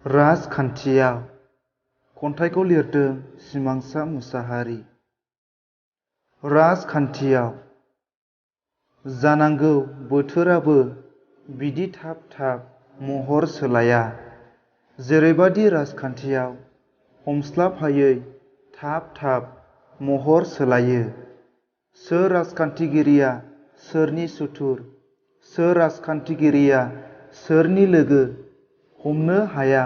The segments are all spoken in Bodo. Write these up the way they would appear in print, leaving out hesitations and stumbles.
राजखान्थियाव खन्थाइखौ लिरदों सिमांसा मुसाहारि। राजखान्थियाव जानांगौ बोथोराबो बिदि थाब थाब महर सोलाया। जेरैबादि राजखान्थियाव हमस्लाबहायै थाब थाब महर सोलायो। सोर राजखान्थिगिरिया सोरनि सुथुर, सोर राजखान्थिगिरिया सोरनि लोगो हमनो हाया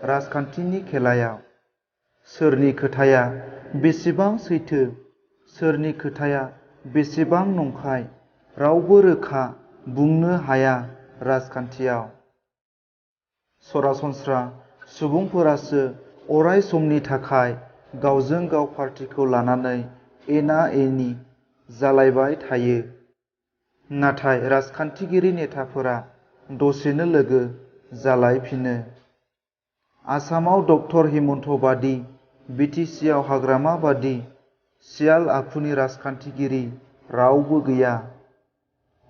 राजखान्थिनि खेलायाव। सोरनि खोथाया बेसेबां सैथो, सोरनि खोथाया बेसेबां नंखाय रावबो रोखा बुंनो हाया राजखान्थियाव। सरासनस्रा सुबुंफोरासो अराय समनि थाखाय गावजों गाव पार्टिखौ लानानै एना एनि जालायबाय थायो। नाथाय राजखान्थिगिरि नेताफोरा दसेनो लोगो जालायफिनो। आसामाव डक्टर हिमन्त बादि, बिटिसिआव हाग्रामा बादि सियाल आखुनि राजखान्थिगिरि रावबो गैया।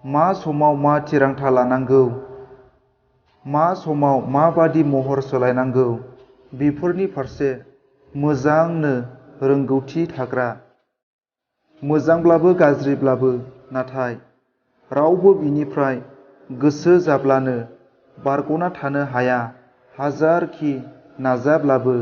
मा समाव मा थिरांथा लानांगौ, मा समाव माबादि महर सोलायनांगौ बेफोरनि फारसे मोजांनो रोंगौथि थाग्रा। मोजांब्लाबो गाज्रिब्लाबो नाथाय रावबो बिनिफ्राय गोसो जाब्लानो बारग'ना थानो हाया हाजारखि नाजाब्लाबो।